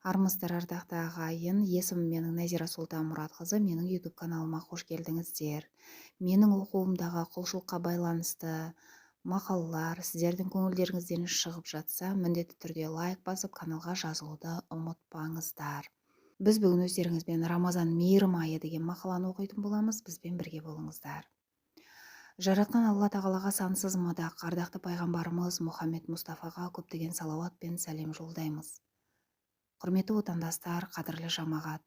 Армысыздар, ардақты ағайын! Есімім менің Нәзира Сұлтанмұратқызы. Менің YouTube каналыма қош келдіңіздер. Менің оқуымдағы құлшылыққа байланысты мақалалар сіздердің көңілдеріңізден шығып жатса, міндетті түрде лайк басып, каналға жазылуды ұмытпаңыздар. Біз бүгін өздеріңізбен «Рамазан мейірім айы» деген мақаланы оқитын боламыз. Бізбен бірге болыңыздар. Жаратқан Алла Тағалаға сансыз мадақ, ардақты пайғамбарымыз Мұхаммед Мұстафаға көптеген салауат пен сәлем жолдаймыз. Құрметті отандастар, қадірлі жамағат,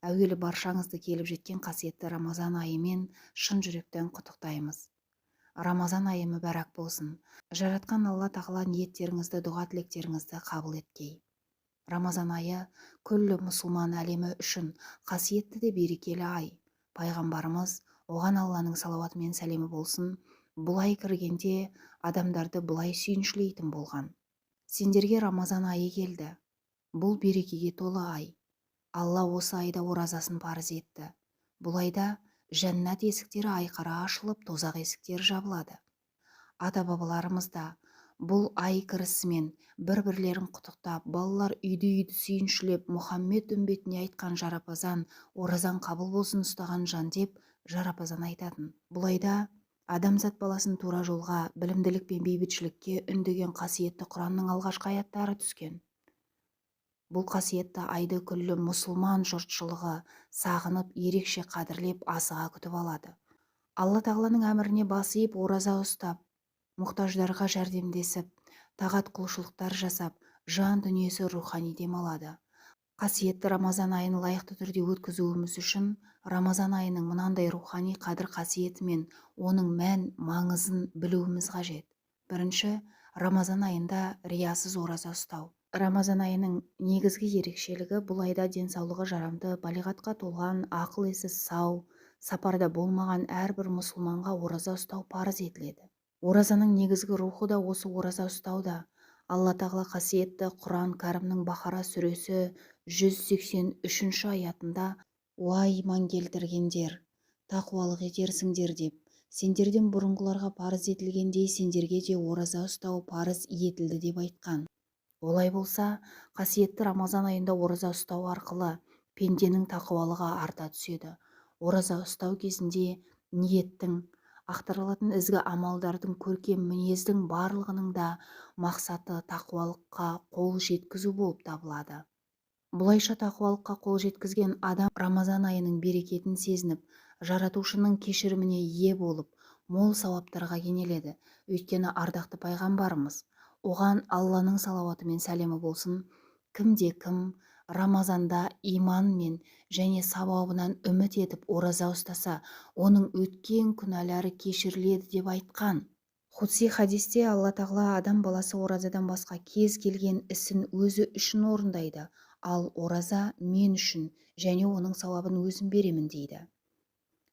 әуелі баршаңызды келіп жеткен қасиетті Рамазан айымен шын жүректен құттықтаймыз. Рамазан айы мүбәрак болсын! Жаратқан Алла Тағала ниеттеріңізді, дұға тілектеріңізді қабыл еткей. Рамазан айы күллі мұсылман әлемі үшін қасиетті де берекелі ай. Пайғамбарымыз, оған Алланың салауаты мен сәлемі болсын, бұл ай кіргенде адамдарды былай сүйіншілейтін болған: «Сендерге Рамазан айы келді. Бұл берекеге толы ай. Алла осы айда оразасын парыз етті. Бұл айда жәннат есіктері айқара ашылып, тозақ есіктері жабылады». ата бабаларымыз да бұл ай кірісімен бір бірлерін құттықтап, балалар үйді үйді сүйіншілеп, «Мұхаммед үмбетіне айтқан жарапазан, оразаң қабыл болсын, ұстаған жан» деп жарапазан айтатын. Бұл айда адамзат баласын тура жолға, білімділік пен бейбітшілікке үндеген қасиетті Құранның алғашқы аяттары түскен. Бұл қасиетті айды күллі мұсылман жұртшылығы сағынып, ерекше қадірлеп, асыға күтіп алады. Алла Тағаланың әміріне бас иіп, ораза ұстап, мұқтаждарға жәрдемдесіп, тағат құлшылықтар жасап, жан дүниесі рухани демалады. Қасиетті Рамазан айын лайықты түрде өткізуіміз үшін Рамазан айының мынандай рухани қадір қасиеті мен оның мән маңызын білуіміз қажет. Бірінші, Рамазан айында риясыз ораза ұстау. Рамазан айының негізгі ерекшелігі: бұл айда денсаулығы жарамды, балиғатқа толған, ақыл есі сау, сапарда болмаған әрбір мұсылманға ораза ұстау парыз етіледі. Оразаның негізгі рухы да осы ораза ұстауда. Алла Тағала қасиетті Құран Кәрімнің Бақара сүресі 183 аятында: «Уа, иман келтіргендер, тақуалық етерсіңдер деп, сендерден бұрынғыларға парыз етілгендей, сендерге де ораза ұстау парыз етілді» деп айтқан. Олай болса, қасиетті Рамазан айында ораза ұстау арқылы пенденің тақуалығы арта түседі. Ораза ұстау кезінде ниеттің, ақтарылатын ізгі амалдардың, көркем мінездің барлығының да мақсаты тақуалыққа қол жеткізу болып табылады. Бұлайша тақуалыққа қол жеткізген адам Рамазан айының берекетін сезініп, Жаратушының кешіріміне ие болып, мол сауаптарға кенеледі. Өйткені ардақты пайғамбарымыз, оған Алланың салауаты мен сәлемі болсын, «Кімде кім Рамазанда иманмен және сауабынан үміт етіп ораза ұстаса, оның өткен күнәлары кешіріледі» деп айтқан. Худси хадисте Алла Тағала: «Адам баласы оразадан басқа кез келген ісін өзі үшін орындайды, ал ораза мен үшін және оның сауабын өзім беремін» дейді.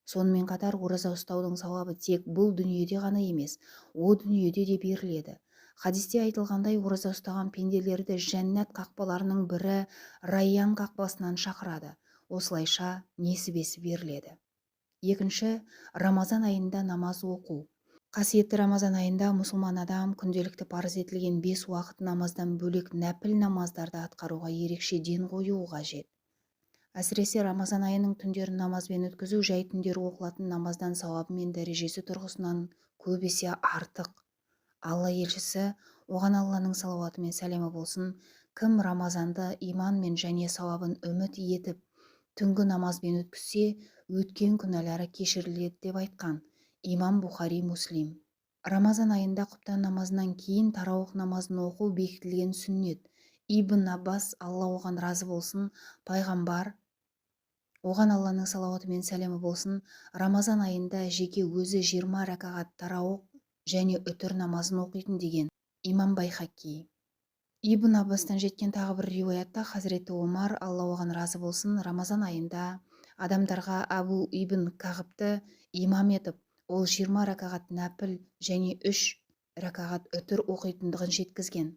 Сонымен қатар ораза ұстаудың сауабы тек бұл дүниеде ғана емес, о дүниеде де беріледі. Хадисте айтылғандай, ораза ұстаған пенделерді жәннат қақпаларының бірі Райян қақпасынан шақырады. Осылайша несібесі беріледі. Екінші, Рамазан айында намаз оқу. Қасиетті Рамазан айында мұсылман адам күнделікті парыз етілген бес уақыт намаздан бөлек нәпіл намаздарды атқаруға ерекше ден қоюы қажет. Әсіресе Рамазан айының түндерін намазбен өткізу жай түндері оқылатын намаздан сауабы мен дәрежесі тұрғысынан көп есе артық. Алла елшісі, оған Алланың салауаты мен сәлемі болсын, «Кім Рамазанды иманмен және сауабын үміт етіп, түнгі намазбен өткізсе, өткен күнәлары кешіріледі» деп айтқан. Имам Бухари, Муслим. Рамазан айында құптан намазынан кейін тарауых намазын оқу бекітілген сүннет. Ибн Аббас, Алла оған разы болсын, пайғамбар, оған Алланың салауаты мен сәлемі болсын, Рамазан айында жеке өзі 20 рәкағат тарауых және үтір намазын оқитын деген. Имам Байхаки. Ибн Аббастан жеткен тағы бір риуаятта хазіреті Омар, Алла оған разы болсын, Рамазан айында адамдарға Әбу ибн Кағыпты имам етіп, ол 20 рәкағат нәпіл және 3 рәкағат үтір оқитындығын жеткізген.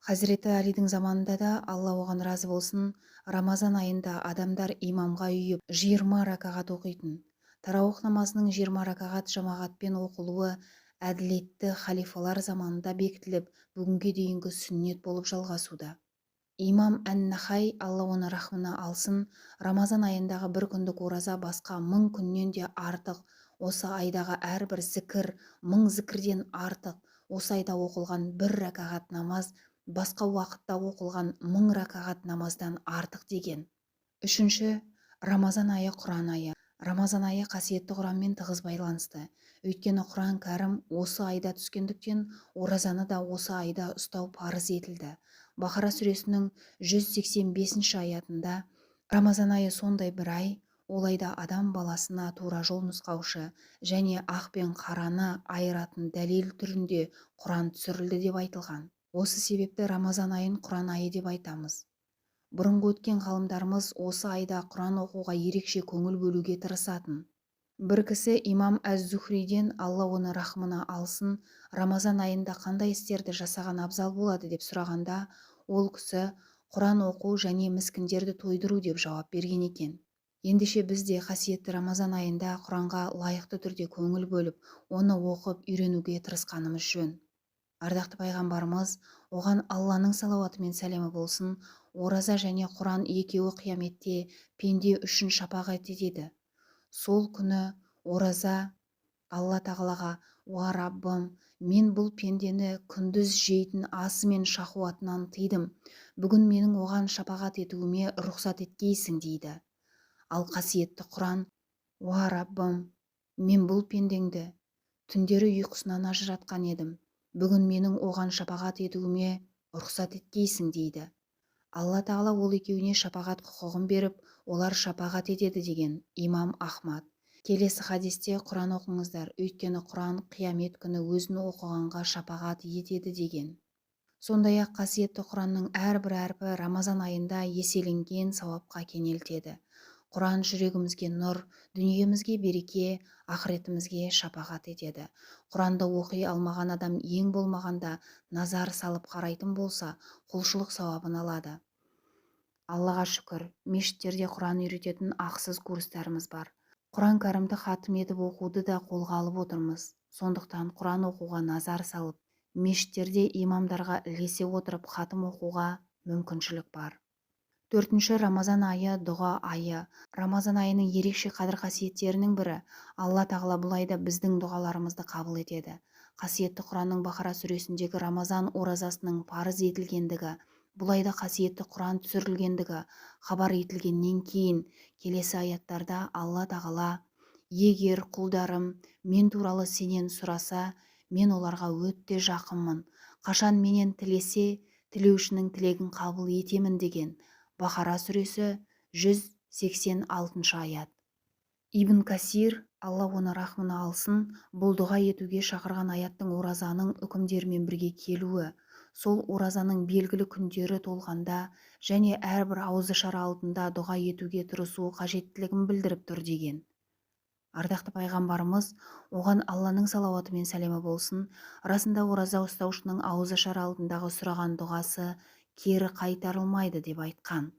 Хазіреті Алидің заманында да, Алла оған разы болсын, Рамазан айында адамдар имамға ұйып 20 рәкағат оқитын. Тарауых намазының 20 рәкағат жамағатпен оқылуы әділетті халифалар заманында бекітіліп, бүгінге дейінгі сүннет болып жалғасуда. Имам Ән-Нахай, Алла оны рахымына алсын, Рамазан айындағы бір күндік ораза басқа 1000 күннен де артық, осы айдағы әрбір зікір 1000 зікірден артық, осы айда оқылған бір рәкағат намаз басқа уақытта оқылған 1000 рәкағат намаздан артық деген. Үшінші, Рамазан айы Құран айы. Рамазан айы қасиетті Құранмен тығыз байланысты. Өйткені Құран кәрім осы айда түскендіктен, оразаны да осы айда ұстау парыз етілді. Бақара сүресінің 185 аятында Рамазан айы сондай бір ай, ол айда адам баласына тура жол нұсқаушы және ақ пен қараны айыратын дәлел түрінде Құран түсірілді деп айтылған. Осы себепті Рамазан айын Құран айы деп айтамыз. Бұрынғы өткен ғалымдарымыз осы айда Құран оқуға ерекше көңіл бөлуге тырысатын. Бір кісі имам Әз-Зухриден, Алла оны рахымына алсын, Рамазан айында қандай істерді жасаған абзал болады деп сұрағанда, ол кісі Құран оқу және міскіндерді тойдыру деп жауап берген екен. Ендеше біз де қасиетті Рамазан айында Құранға лайықты түрде көңіл бөліп, оны оқып үйренуге тырысқанымыз жөн. Ардақты пайғамбарымыз, оған Алланың салауаты мен сәлемі болсын, ораза және Құран екеуі қияметте пенде үшін шапағат етеді. Сол күні ораза Алла тағалаға: «Уа Раббым, мен бұл пендені күндіз жейтін асы мен шахуатынан тыйдым. Бүгін менің оған шапағат етуіме рұқсат еткейсің» дейді. Ал қасиетті Құран: «Уа Раббым, мен бұл пендеңді түндері ұйқысынан ажыратқан едім. Бүгін менің оған шапағат етуіме рұқсат еткейсің» дейді. Алла тағала ол екеуіне шапағат құқығын беріп, олар шапағат етеді деген имам Ахмад. Келесі хадисте Құран оқыңыздар, өйткені Құран қиямет күні өзін оқығанға шапағат етеді деген. Сондай-ақ қасиетті Құранның әрбір әрпі Рамазан айында еселенген сауапқа кенелтеді. Құран жүрегімізге нұр, дүниемізге береке, ақыретімізге шапағат етеді. Құранды оқи алмаған адам ең болмағанда назар салып қарайтын болса, құлшылық сауабын алады. Аллаға шүкір, мешіттерде Құран үйрететін ақысыз курстарымыз бар. Құран кәрімді хатым етіп оқуды да қолға алып отырмыз. Сондықтан Құран оқуға назар салып, мешіттерде имамдарға ілесе отырып хатым оқуға мүмкіншілік бар. Төртінші, Рамазан айы дұға айы. Рамазан айының ерекше қадір-қасиеттерінің бірі, Алла тағала бұл айда біздің дұғаларымызды қабыл етеді. Қасиетті Құранның Бақара сүресіндегі Рамазан оразасының парыз етілгендігі, бұл айда қасиетті Құран түсірілгендігі хабар етілгеннен кейін келесі аяттарда Алла тағала: «Егер құлдарым мен туралы сенен сұраса, мен оларға өте жақынмын. Қашан менен тілесе, тілеушінің тілегін қабыл етемін» деген. Бақара сүресі 186 аят. Ибн Касир, Алла оны рахымына алсын, бұл дұға етуге шақырған аяттың оразаның үкімдерімен бірге келуі, сол оразаның белгілі күндері толғанда және әрбір ауызашар алдында дұға етуге тырысу қажеттілігін білдіріп тұр деген. Ардақты пайғамбарымыз, оған Алланың салауаты мен сәлемі болсын, расында ораза ұстаушының ауызашар алдындағы сұраған дұғасы кері қайтарылмайды деп айтқан.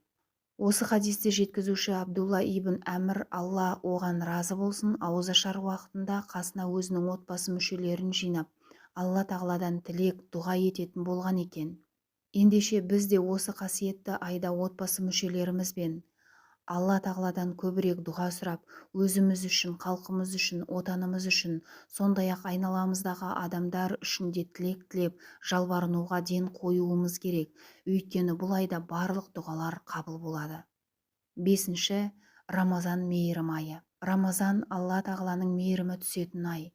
Осы хадисті жеткізуші Абдулла ибн Әмір, Алла оған разы болсын, ауызашар уақытында қасына өзінің отбасы мүшелерін жинап, Алла тағаладан тілек, дұға ететін болған екен. Ендеше біз де осы қасиетті айда отбасы мүшелерімізбен Алла тағаладан көбірек дұға сұрап, өзіміз үшін, халқымыз үшін, отанымыз үшін, сондай-ақ айналамыздағы адамдар үшін де тілек тілеп, жалбарынуға ден қоюымыз керек. Өйткені бұл айда барлық дұғалар қабыл болады. Бесінші, Рамазан мейірім айы. Рамазан Алла тағаланың мейірімі түсетін ай.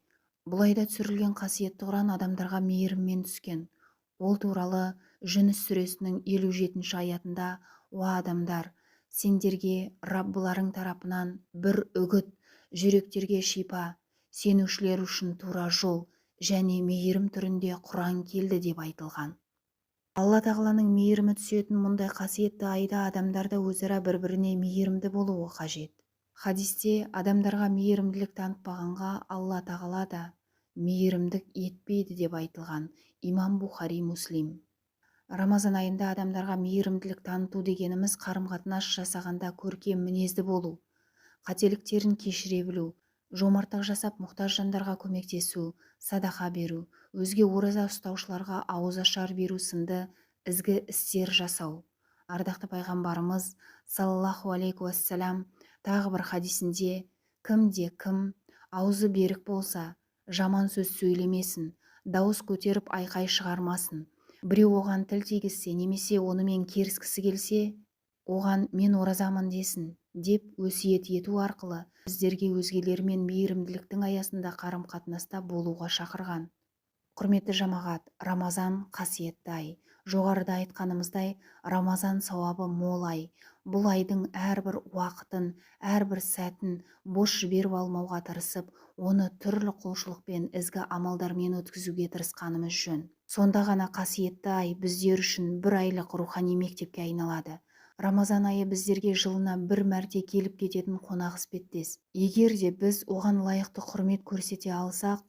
Бұл айда түсірілген қасиетті Құран адамдарға мейіріммен түскен. Ол туралы Жүніс сүресінің 57 аятында: «Уа адамдар, сендерге Раббыларың тарапынан бір үгіт, жүректерге шипа, сенушілер үшін тура жол және мейірім түрінде Құран келді» деп айтылған. Алла тағаланың мейірімі түсетін мұндай қасиетті айда адамдар да өзара бір-біріне мейірімді болуы қажет. Хадисте адамдарға мейірімділік танытпағанға Алла тағала да мейірімдік етпейді деп айтылған. Имам Бухари, Муслим. Рамазан айында адамдарға мейірімділік таныту дегеніміз қарым-қатынас жасағанда көркем мінезді болу, қателіктерін кешіре білу, жомарттық жасап мұқтаж жандарға көмектесу, садақа беру, өзге ораза ұстаушыларға ауызашар беру сынды ізгі істер жасау. Ардақты пайғамбарымыз саллаллаху алейхи уассалам тағы бір хадисінде: «Кімде кім аузы берік болса, жаман сөз сөйлемесін, дауыс көтеріп айқай шығармасын. Біреу оған тіл тигізсе немесе онымен керіскісі келсе, оған: „Мен оразамын“ десін», – деп өсиет ету арқылы біздерге өзгелермен мейірімділіктің аясында қарым-қатынаста болуға шақырған. Құрметті жамағат, Рамазан – қасиетті ай. Жоғарыда айтқанымыздай, Рамазан – сауабы мол ай. Бұл айдың әрбір уақытын, әрбір сәтін бос жіберіп алмауға тырысып, оны түрлі құлшылықпен, ізгі амалдармен өткізуге тырысқанымыз жөн. Сонда ғана қасиетті ай біздер үшін бір айлық рухани мектепке айналады. Рамазан айы біздерге жылына бір мәрте келіп кететін қонақ іспеттес. Егер де біз оған лайықты құрмет көрсете алсақ,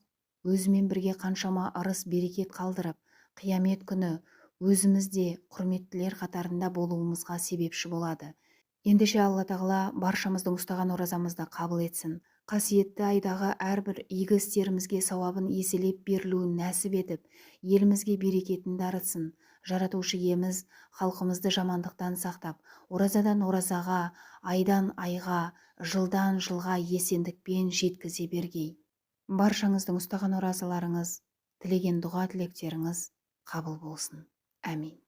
өзімен бірге қаншама ырыс берекет қалдырып, қиямет күні өзіміз де құрметтілер қатарында болуымызға себепші болады. Ендеше, Алла Тағала баршамыздың ұстаған оразамызды қабыл етсін. Қасиетті айдағы әрбір игі істерімізге сауабын еселеп берілуін нәсіп етіп, елімізге берекетін дарытсын. Жаратушы Иеміз халқымызды жамандықтан сақтап, оразадан оразаға, айдан айға, жылдан жылға есендікпен жеткізе бергей. Баршаңыздың ұстаған оразаларыңыз, тілеген дұға тілектеріңіз қабыл болсын. Әмин.